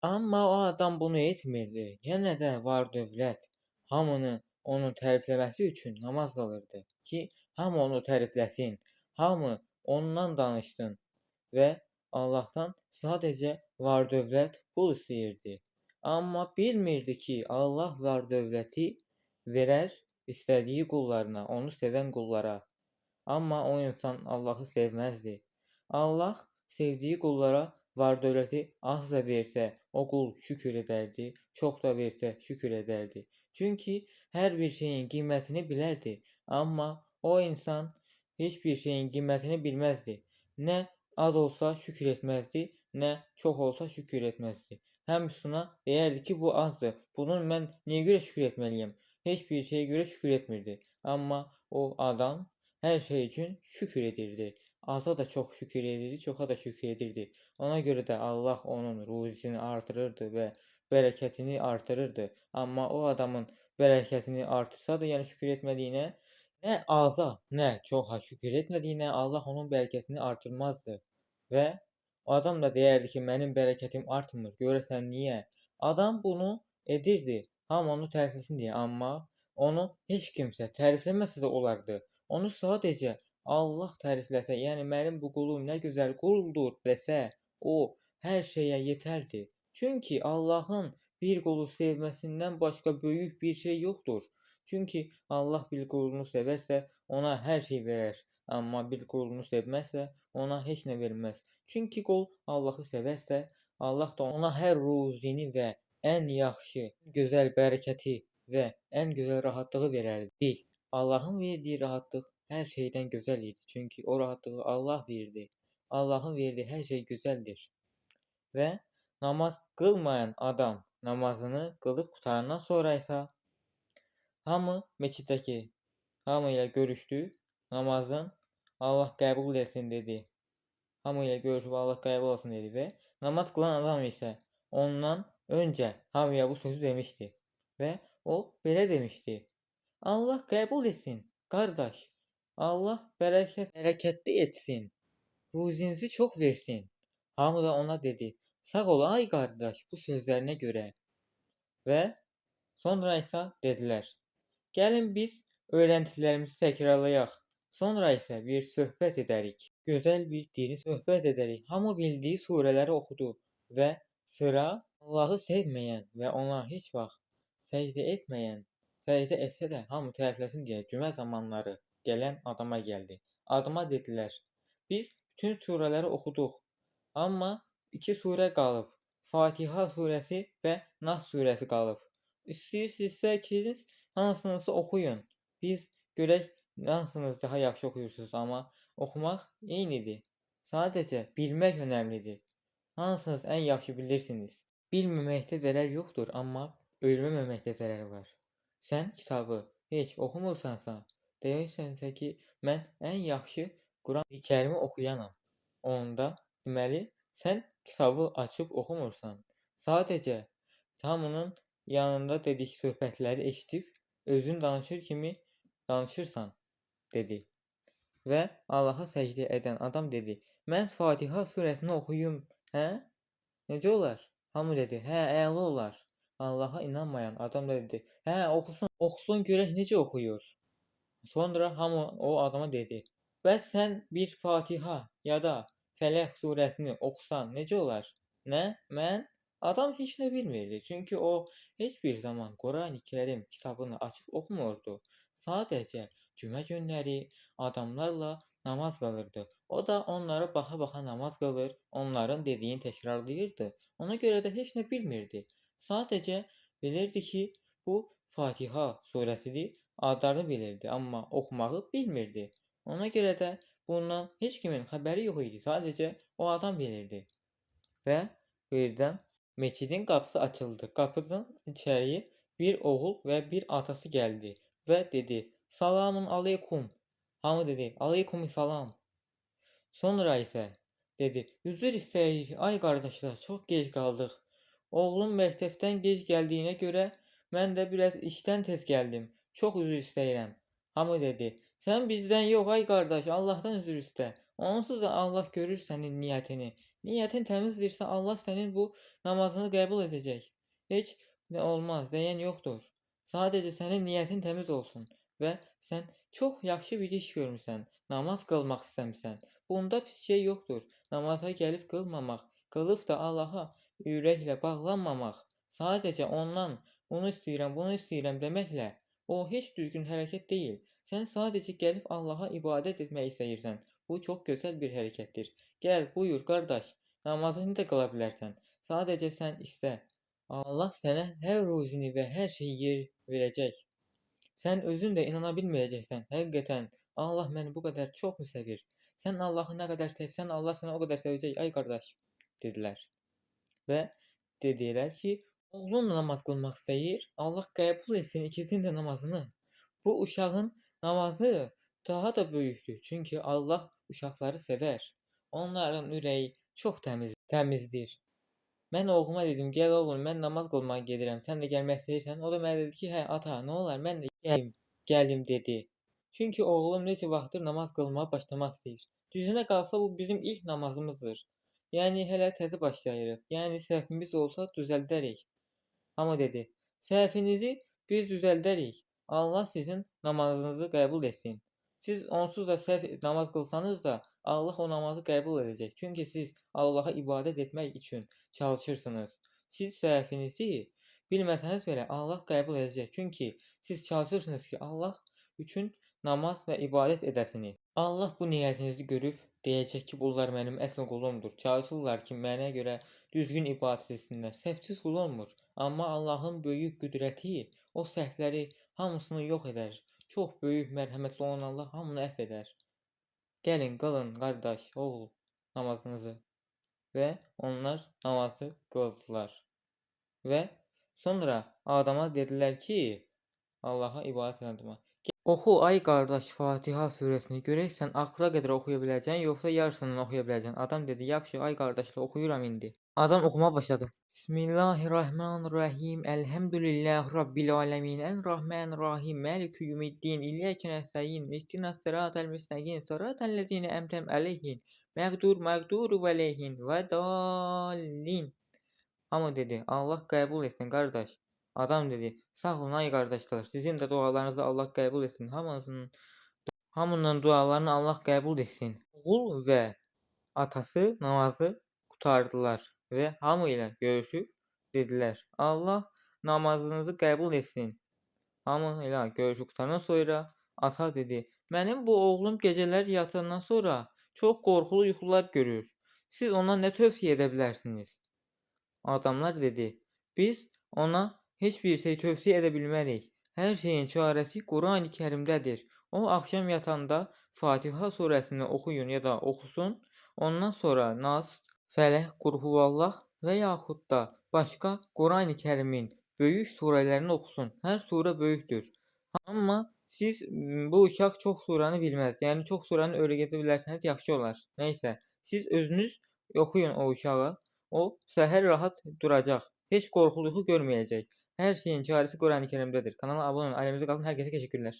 Amma o adam bunu etmirdi. Yenə də var-dövlət, hamını onun tərifləməsi üçün namaz qılırdı ki, hamı onu tərifləsin, hamı ondan danışsın və Allahdan sadəcə var-dövlət, pul istəyirdi. Amma bilmirdi ki, Allah var-dövləti verər istədiyi qullarına, onu sevən qullara. Amma o insan Allahı sevməzdi. Allah sevdiyi qullara var-dövləti az da versə, o qul şükür edərdi, çox da versə şükür edərdi. Çünki hər bir şeyin qiymətini bilərdi. Amma o insan heç bir şeyin qiymətini bilməzdi. Nə az olsa şükür etməzdi, nə çox olsa şükür etməzdi. Hamısına deyərdi ki, bu azdır. Bunun mən niyə görə şükür etməliyəm? Heç bir şeyə görə şükür etmirdi. Amma o adam hər şey üçün şükür edirdi. Aza da çox şükür edirdi, çoxa da şükür edirdi. Ona görə də Allah onun ruzisini artırırdı və bərəkətini artırırdı. Amma o adamın bərəkətini artırsa da, yəni şükür etmədiyinə, nə aza, nə çoxa şükür etmədiyinə Allah onun bərəkətini artırmazdı. Və o adam da deyərdi ki, mənim bərəkətim artmır, görəsən niyə? Adam bunu edirdi, hamı onu tərifləsin deyə, amma onu heç kimsə tərifləməsə də olardı. Onu sadəcə Allah tərifləsə, yəni mənim bu qulum nə gözəl quldur desə, o hər şeyə yetərdi. Çünki Allahın bir qulu sevməsindən başqa böyük bir şey yoxdur. Çünki Allah bir qulunu sevərsə, ona hər şey verər. Amma bir qulunu sevməzsə, ona heç nə verməz. Çünki qul Allahı sevərsə, Allah da ona hər ruzini və ən yaxşı, gözəl bərəkəti və ən gözəl rahatlığı verərdi. Allahın verdiyi rahatlıq hər şeydən gözəl idi. Çünki o rahatlığı Allah verdi. Allahın verdiyi hər şey gözəldir. Və namaz qılmayan adam namazını qılıb qurtarandan sonra isə hamı meçiddəki hamı ilə görüşdü. Namazın Allah qəbul etsin dedi. Hamı ilə görüşüb Allah qəbul olsun dedi və namaz qılan adam isə ondan öncə hamıya bu sözü demişdi və o belə demişdi: Allah qəbul etsin, qardaş. Allah bərəkətli etsin. Ruzinizi çox versin. Hamı da ona dedi: Sağ ol ay qardaş bu sözlərinə görə. Və sonra isə dedilər: Gəlin biz öyrəndiklərimizi təkrarlayaq. Sonra isə bir söhbət edərik. Gözəl bir dini söhbət edərik. Hamı bildiyi surələri oxudu və sıra Allahı sevməyən və ona heç vaxt səcdə etməyən, səcdə etsə də hamı tərifləsin deyə cümə zamanları gələn adama gəldi. Adama dedilər: Biz bütün surələri oxuduq, amma iki surə qalıb. Fatiha surəsi və Nas surəsi qalıb. İstəyirsinizsə ki, hansınızı oxuyun. Biz görək hansınız daha yaxşı oxuyursunuz, amma oxumaq eynidir. Sadəcə bilmək önəmlidir. Hansınız ən yaxşı bilirsiniz? Bilməməkdə zərər yoxdur, amma öyrənməməkdə zərər var. Sən kitabı heç oxumursansa, deyirsənsə ki, mən ən yaxşı Quran-ı Kərimi oxuyanam. Onda deməli, sən kitabı açıb oxumursan. Sadəcə hamının yanında dedik söhbətləri eşidib özün danışır kimi danışırsan, dedi. Və Allaha səcdə edən adam dedi: Mən Fatiha surəsini oxuyum, hə? Necə olar? Hamı dedi: Hə, əla olar. Allaha inanmayan adam da dedi: Hə, oxusun, oxusun görək necə oxuyur. Sonra hamı o adama dedi: Bəs sən bir Fatiha ya da Fələq surəsini oxusan necə olar? Nə? Mən? Adam heç nə bilmirdi, çünki o heç bir zaman Qurani Kərim kitabını açıb oxumurdu. Sadəcə cümə günləri adamlarla namaz qılırdı. O da onlara baxa-baxa namaz qılır, onların dediyini təkrarlayırdı. Ona görə də heç nə bilmirdi. Sadəcə bilirdi ki, bu Fatiha surəsidir, adlarını bilirdi, amma oxumağı bilmirdi. Ona görə də bundan heç kimin xəbəri yox idi. Sadəcə o adam bilirdi. Və birdən meçidin qapısı açıldı. Qapıdan içəri bir oğul və bir atası gəldi və dedi: Salamun aleykum. Hamı dedi: Aleykum salam. Sonra isə dedi: Üzr istəyirik ay qardaşlar, çox gec qaldıq. Oğlum məktəbdən gec gəldiyinə görə mən də biraz işdən tez gəldim. Çox üzr istəyirəm. Hamı dedi: Sən bizdən yox ay qardaş, Allahdan üzr istə. Onsuz da Allah görür sənin niyyətini. Niyyətin təmizdirsə, Allah sənin bu namazını qəbul edəcək. Heç nə olmaz, deyən yoxdur. Sadəcə sənin niyyətin təmiz olsun və sən çox yaxşı bir iş görmüsən, namaz qılmaq istəmisən. Bunda pis şey yoxdur. Namaza gəlib qılmamaq, qılıb da Allaha ürəklə bağlanmamaq, sadəcə ondan onu istəyirəm, bunu istəyirəm deməklə o heç düzgün hərəkət deyil. Sən sadəcə gəlib Allaha ibadət etmək istəyirsən. Bu çox gözəl bir hərəkətdir. Gəl, buyur qardaş, namazını da qıla bilərsən. Sadəcə sən istə. Allah sənə hər ruzini və hər şeyi yer verəcək. Sən özün də inana bilməyəcəksən. Həqiqətən Allah məni bu qədər çoxmu sevir? Sən Allahı nə qədər sevsən, Allah səni o qədər sevəcək, ay qardaş, dedilər. Və dedilər ki, oğlun da namaz qılmaq istəyir, Allah qəbul etsin ikisinin də namazını. Bu uşağın namazı daha da böyükdür. Çünki Allah uşaqları sevər. Onların ürəyi çox təmizdir. Mən oğluma dedim, gəl oğlum, mən namaz qılmağa gedirəm, sən də gəlmək istəyirsən? O da mənə dedi ki, hə ata, nə olar, mən də gəlim dedi. Çünki oğlum neçə vaxtdır namaz qılmağa başlamaq istəyir. Düzünə qalsa bu bizim ilk namazımızdır. Yəni hələ təzə başlayırıq. Yəni səhvimiz olsa düzəldərik. Amma dedi, səhvinizi biz düzəldərik. Allah sizin namazınızı qəbul etsin. Siz onsuz da səhv namaz qılsanız da Allah o namazı qəbul edəcək. Çünki siz Allaha ibadət etmək üçün çalışırsınız. Siz səhvinizi bilməsəniz belə Allah qəbul edəcək. Çünki siz çalışırsınız ki, Allah üçün namaz və ibadət edəsiniz. Allah bu niyyətinizi görüb deyəcək ki, bunlar mənim əsl qulumdur. Çalışırlar ki, mənə görə düzgün ibadət etsinlər. Səhvsiz qul olmur. Amma Allahın böyük qüdrəti o səhvləri hamısını yox edər. Çox böyük mərhəmətli olan Allah hamını əfv edər. Gəlin, qılın qardaş, oğul namazınızı. Və onlar namazı qıldılar. Və sonra adama dedilər ki, Allaha ibadət edən adama. Oxu ay qardaş Fatiha surəsini görək sən axıra qədər oxuya biləcəksən, yoxsa yarısından oxuya biləcəksən. Adam dedi, yaxşı ay qardaşlar oxuyuram indi. Adam oxumağa başladı. Bismillahirrahmanirrahim. Elhamdülillahi Rabbil alemin. En-Rahmanirrahim. Maliki yevmiddin. İyyake nestaîn. İhdinas sıratal müstakim. Sıratal lezine en'amte aleyhim. Mağdur aleyhim ve dallin. Hamı dedi, Allah qəbul etsin qardaş. Adam dedi, sağ olun ay qardaşlar, sizin də dualarınızı Allah qəbul etsin. Hamının dualarını Allah qəbul etsin. Oğul və atası namazı qurtardılar və hamı ilə görüşüb dedilər, Allah namazınızı qəbul etsin. Hamı ilə görüşüb qurtarandan sonra ata dedi, mənim bu oğlum gecələr yatandan sonra çox qorxulu yuxular görür. Siz ona nə tövsiyə edə bilərsiniz? Adamlar dedi, biz ona heç bir şey tövsiyə edə bilmərik. Hər şeyin çarəsi Qurani Kərimdədir. O axşam yatanda Fatiha surəsini oxuyun ya da oxusun. Ondan sonra Nas, Fələq, Qulhuvallah və yaxud da başqa Qurani Kərimin böyük surələrini oxusun. Hər surə böyükdür. Amma siz bu uşaq çox surəni bilməz. Yəni çox surəni öyrədə bilərsəniz yaxşı olar. Nəysə, siz özünüz oxuyun o uşağa. O səhər rahat duracaq. Heç qorxulu yuxu görməyəcək. Hər şeyin çarəsi Qurani Kərimdədir. Kanala abunə olun, ailəmizə qalın. Hər kəsə təşəkkürlər.